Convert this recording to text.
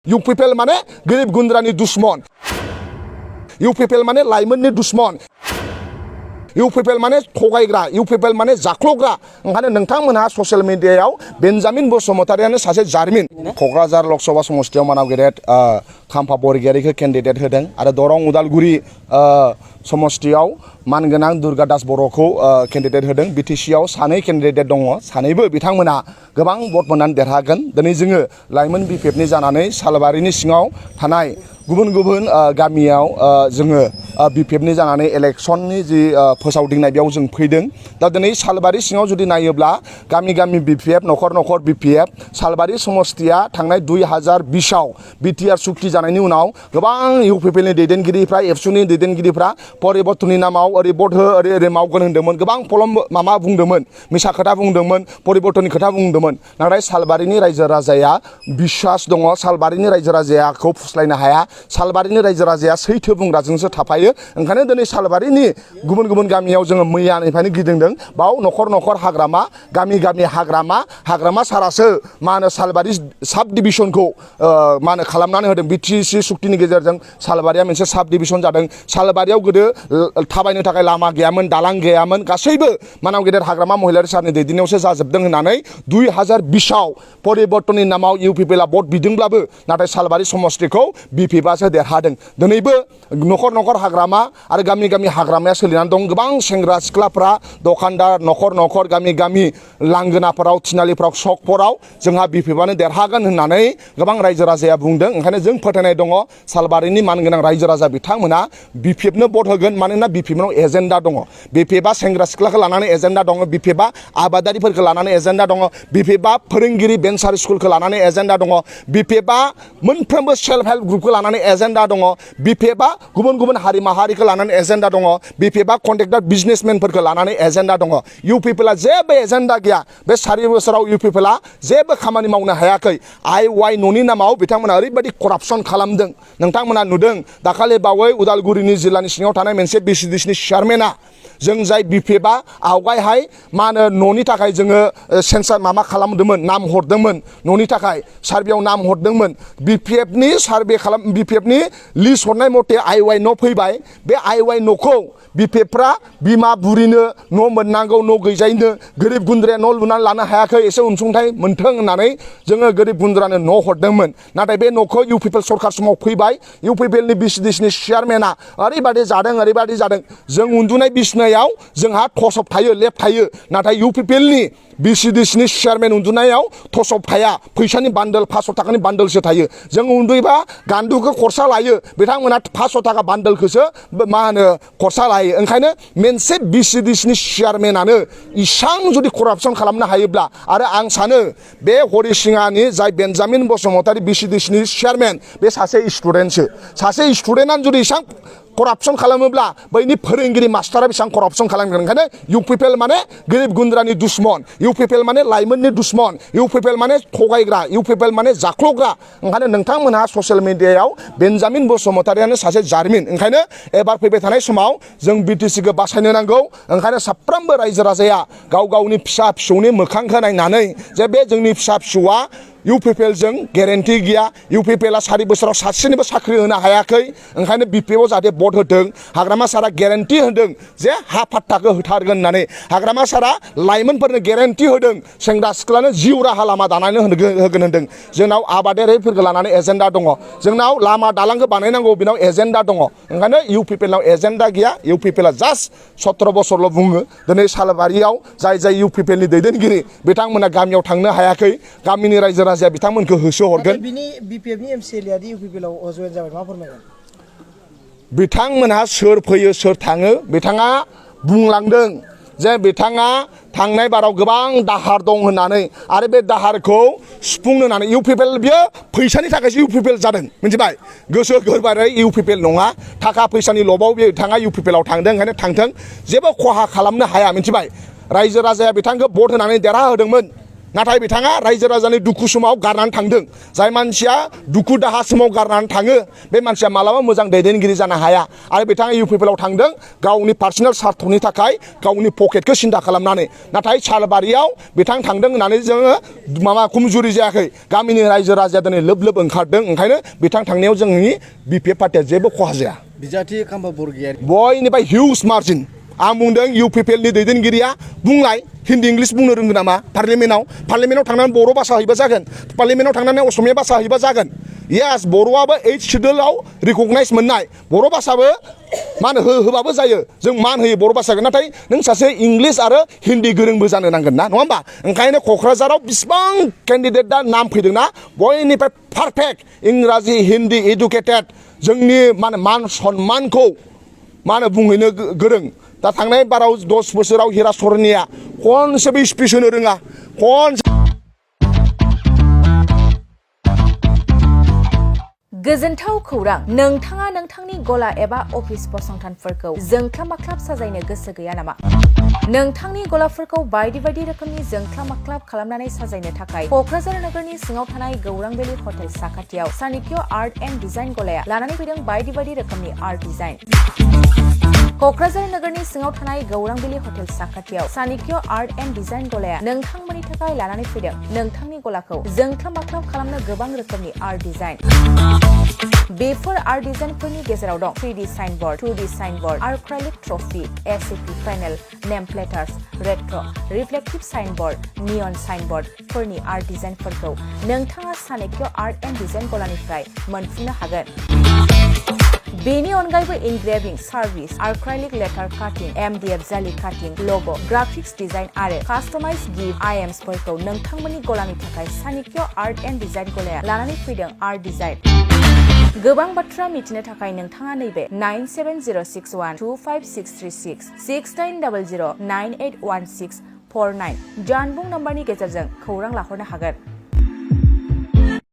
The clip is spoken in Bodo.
Uppl माने गरिब गुन्द्रानि दुश्मन Uppl माने लाइमोननि दुश्मन Uppl माने थगायग्रा Uppl माने जाख्लग्रा ओंखायनो नोंथांमोनहा ससियेल मिडियायाव बेन्जामिन बसुमतारियानो सासे जारिमिन क'क्राझार लोकसभा समस्तियाव मानाव गेदेर खाम्फा बरगयारिखौ केन्डिडेट होदों आरो दरं उदालगुरि समस्तियाव मानगोनां दुर्गा दास बर'खौ केन्डिडेट होदों बिटिसिआव सानै केन्डिडेट दङ सानैबो बिथांमोना गोबां भट मोननानै देरहागोन दिनै जोङो लाइमोन बिपिएफनि जानानै सालबारिनि सिङाव थानाय गुबुन गुबुन गामियाव जोङो बिपिएफनि जानानै इलेक्सननि जि फोसावदिंनाय बेयाव जों फैदों दा दिनै सालबारि सिङाव जुदि नायोब्ला गामि गामि बिपिएफ न'खर न'खर बिपिएफ सालबारि समस्तिया थांनाय 2020आव बिटिआर सुक्ति जानायनि उनाव गोबां इउपिपिएलनि दैदेनगिरिफ्रा एबसुनि दैदेनगिरिफ्रा परिबर्तननि नामाव ओरै भट हो ओरै मावगोन होनदोंमोन गोबां फलम मामा बुंदोंमोन मिसा खोथा बुंदोंमोन परिबर्तननि खोथा बुंदोंमोन नाथाय सालबारिनि रायजो राजाया बिश्वास दङ सालबारिनि रायजो राजायाखौ फुस्लायनो हाया सालबारिनि रायजो राजाया सैथो बुंग्राजोंसो थाफायो ओंखायनो दिनै सालबारिनि गुबुन गुबुन गामियाव जोङो मैयानिफ्रायनो गिदिंदों बाव न'खर न'खर हाग्रामा गामि गामि हाग्रामा सारासो मा होनो सालबारि साब डिभिजनखौ मा होनो खालामनानै होदों बिटिसि सुक्तिनि गेजेरजों सालबारिया मोनसे साब डिभिजन जादों सालबारियाव गोदो थाबायनो थाखाय लामा गैयामोन दालां गैयामोन गासैबो मानाव गेदेर हाग्रामा महिलारि सारनि दैदेननायावसो जाजोबदों होननानै 2020आव परिबर्तननि नामाव इउपिपिएलआ भट बिदोंब्लाबो नाथाय सालबारि समस्तिखौ बिपिएफआसो देरहादों दिनैबो न'खर न'खर हाग्रामा आरो गामि गामि हाग्रामाया सोलिनानै दं गोबां सेंग्रा सिख्लाफ्रा दखानदार न'खर न'खर गामि गामि लांगोनाफोराव थिनालिफोराव सकफोराव जोंहा बिपिएफआनो देरहागोन होननानै गोबां रायजो राजाया बुंदों ओंखायनो जों फोथायनाय दङ सालबारिनि मानगोनां रायजो राजा बिथांमोना बिपिएफनो भट होगोन मानोना बिपिएफनाव एजेन्डा दङ बिपिएफआ सेंग्रा सिख्लाखौ लानानै एजेन्डा दङ बिपिएफआ आबादारिफोरखौ लानानै एजेन्डा दङ बिपिएफआ फोरोंगिरि बेन्सारि स्कुलखौ लानानै एजेन्डा दङ बिपिएफआ मोनफ्रोमबो सेल्फ हेल्प ग्रुपखौ लानानै एजेन्डा दङ बिपिएफआ गुबुन गुबुन हारि माहारिखौ लानानै एजेन्डा दङ बिपिएफआ कन्ट्रेक्टर बिजनेसमेनफोरखौ लानानै एजेन्डा दङ इउपिपिएलआ जेबो एजेन्डा गैया बे 4 बोसोराव इउपिपिएलआ जेबो खामानि मावनो हायाखै आइ न'नि नामाव बिथांमोना ओरैबायदि करापसन खालामदों नोंथांमोना नुदों दाखालि बावै उदालगुरिनि जिल्लानि सिङाव थानाय मोनसे बिसिडिसिनि चेयारमेना जों जाय बिपिएफआ आवगायहाय मा होनो न'नि थाखाय जोङो सेन्सार मामा खालामदोंमोन नाम हरदोंमोन न'नि थाखाय सार्भेयाव नाम हरदोंमोन बिपिएफनि सार्भे बिपिएफनि लिस्ट हरनाय मथे आइ न' फैबाय बे आइ न'खौ बिपिएफफ्रा बिमा बुरिनो न' मोननांगौ न' गैजायैनो गोरिब गुन्द्राया न' लुनानै लानो हायाखै एसे अनसुंथाइ मोन्थों होननानै जोङो गोरिब गुन्द्रानो न' हरदोंमोन नाथाय बे न'खौ इउपिपिएल सरकार समाव फैबाय इउपिपिएलनि बिसिडिसिनि चेयारमेना ओरैबायदि जादों जों उन्दुनाय बिसनायाव जोंहा थसब थायो लेप थायो नाथाय इउपिपिएलनि बिसिडिसिनि चेयारमेन उन्दुनायाव थसब थाया फैसानि बान्डोल 500 थाखानि बान्डोलसो थायो जों उन्दुयोबा गान्दुखौ खरसा लायो बिथांमोना 500 थाखा बान्डोलखौसो मा होनो खरसा लायो ओंखायनो मोनसे बिसिडिसिनि चेयारमेनानो इसां जुदि करापसन खालामनो हायोब्ला आरो आं सानो बे हरिसिङानि जाय बेन्जामिन बसुमतारि बिसिडिसिनि चेयारमेन बे सासे स्टुडेन्टआनो जुदि इसां करापसन खालामोब्ला बैनि फोरोंगिरि मास्टारा बेसेबां करापसन खालामगोन ओंखायनो इउपिपिएल माने गरिब गुन्द्रानि दुश्मन इउपिपिएल माने लाइमोननि दुश्मन इउपिपिएल माने थगायग्रा इउपिपिएल माने जाख्लग्रा ओंखायनो नोंथांमोनहा ससियेल मिडियायाव बेन्जामिन बसुमतारियानो सासे जारिमिन ओंखायनो एबार फैबाय थानाय समाव जों बिटिसिखौ बासायनो नांगौ ओंखायनो साफ्रोमबो रायजो राजाया गाव गावनि फिसा फिसौनि मोखांखौ नायनानै जे बे जोंनि फिसा फिसौआ इउपिपिएलजों गेरेन्टि गैया इउपिपिएलआ 4 बोसोराव सासेनिबो साख्रि होनो हायाखै ओंखायनो बिपिएफआव जाहाथे भट होदों हाग्रामा सारा गेरेन्टि होदों जे हा फाट्टाखौ होथारगोन होननानै हाग्रामा सारा लाइमोनफोरनो गेरेन्टि होदों सेंग्रा सिख्लानो जिउ राहा लामा दानानै होगोन होनदों जोंनाव आबादारिफोरखौ लानानै एजेन्डा दङ जोंनाव लामा दालांखौ बानायनांगौ बेनाव एजेन्डा दङ ओंखायनो इउपिपिएलनाव एजेन्डा गैया इउपिपिएलआ जास्ट 17 बोसोरल' बुङो दिनै सालबारियाव जाय इउपिपिएलनि दैदेनगिरि बिथांमोना गामियाव थांनो हायाखै गामिनि रायजो राजाया बिथांमोनखौ होसो हरगोन बिपिएफनि एमसिएलआ इउपिपिएलआव जयेन जाबाय मा फोरमायगोन बिथांमोनहा सोर फैयो सोर थाङो बिथाङा बुंलांदों जे बिथाङा थांनाय बाराव गोबां दाहार दं होननानै आरो बे दाहारखौ सुफुंनो होननानै इउपिपिएल बियो फैसानि थाखायसो इउपिपिएल जादों मिथिबाय गोसो गोरबोरै इउपिपिएल नङा थाखा फैसानि लबाव बिथाङा इउपिपिएलआव थांदों ओंखायनो थांथों जेबो खहा खालामनो हाया मिथिबाय रायजो राजाया बिथांखौ भट होनानै देरहा होदोंमोन नाथाय बिथाङा रायजो राजानि दुखु समाव गारनानै थांदों जाय मानसिया दुखु दाहा समाव गारनानै थाङो बे मानसिया मालाबा मोजां दैदेनगिरि जानो हाया आरो बिथाङा इउपिपिएलाव थांदों गावनि पार्सनेल स्वार्थनि थाखाय गावनि पकेटखौ सिन्था खालामनानै नाथाय सालबारियाव बिथां थांदों होननानै जोङो माबा खमजुरि जायाखै गामिनि रायजो राजाया दिनै लोब लोब ओंखारदों ओंखायनो बिथां थांनायाव जोंनि बिपिएफ पार्टिया जेबो खहा जाया बिजाथि खाम्फा बरगयारि बयनिफ्राय हिउज मार्जिन आं बुंदों इउपिपिएलनि दैदेनगिरिया बुंलाय हिन्दी इंलिश बुंनो रोंगोन नामा पार्लियामेन्टआव थांनानै बर' भाषा हैबा जागोन पार्लियामेन्टआव थांनानै असमिया भाषा हैबा जागोन येस बर'आबो 8 सिडुलाव रिकगनाइज मोननाय बर' भाषाबो मान होबाबो जायो जों मान होयो बर' भाषाखौ नाथाय नों सासे इंलिश आरो हिन्दी गोरोंबो जानो नांगोन ना नङा होमबा ओंखायनो क'क्राझाराव बिसिबां केन्डिडेट दा नाम फैदोंना बयनिफ्राय पारफेक्ट इंराजि हिन्दी एडुकेटेड जोंनि मान सन्मानखौ बुंहैनो गोरों दा थांनाय बाराव 10 बोसोराव हिरासरनिया खनसेबो स्पिच होनो रोङा गोजोनथाव खौरां नोंथाङा नोंथांनि गला एबा अफिस फसंथानफोरखौ जोंख्लाब माख्लाब साजायनो गोसो गैया नामा नोंथांनि गलाफोरखौ बायदि बायदि रोखोमनि जोंख्लाब माख्लाब खालामनानै साजायनो थाखाय क'क्राझार नोगोरनि सिङाव थानाय गौरां भेलि हटेल साखाथियाव सानिक्य आर्ट एन्ड डिजाइन गलाया लानानै फैदों बायदि बायदि रोखोमनि आर्ट डिजाइन क'क्राझार नोगोरनि सिङाव थानाय गौरां भेलि हटेल साखाथियाव सानिक्य आर्ट एन्ड डिजाइन गलाया नोंथांमोननि थाखाय लानानै फैदों नोंथांनि गलाखौ जोंख्लाब माख्लाब खालामनो गोबां रोखोमनि आर्ट डिजाइन बेफोर आर्ट डिजाइनफोरनि गेजेराव दं 3D signboard 2D signboard acrylic trophy SAP panel name plates retro reflective signboard neon साइनबोर्डफोरनि आर्ट डिजाइनफोरखौ नोंथाङा सानिक्य आर्ट एन्ड डिजाइन गलानिफ्राय मोनफुंनो हागोन बेनि अनगायैबो इनग्रेविं सार्भिस आर्क्राइलिक लेटार काटिं एमडीएफ जालि काटिं लग' ग्राफिक्स डिजाइन आरो कास्टमाइज गिफ्ट आइएम्सफोरखौ नोंथांमोननि गलानि थाखाय सानिक्य आर्ट एन्ड डिजाइन गलाया लानानै फैदों आर्ट डिजाइन गोबां बाथ्रा मिथिनो थाखाय नोंथाङा नैबे 9706125636 6800981649 जानबुं नम्बरनि गेजेरजों खौरां लाहरनो हागोन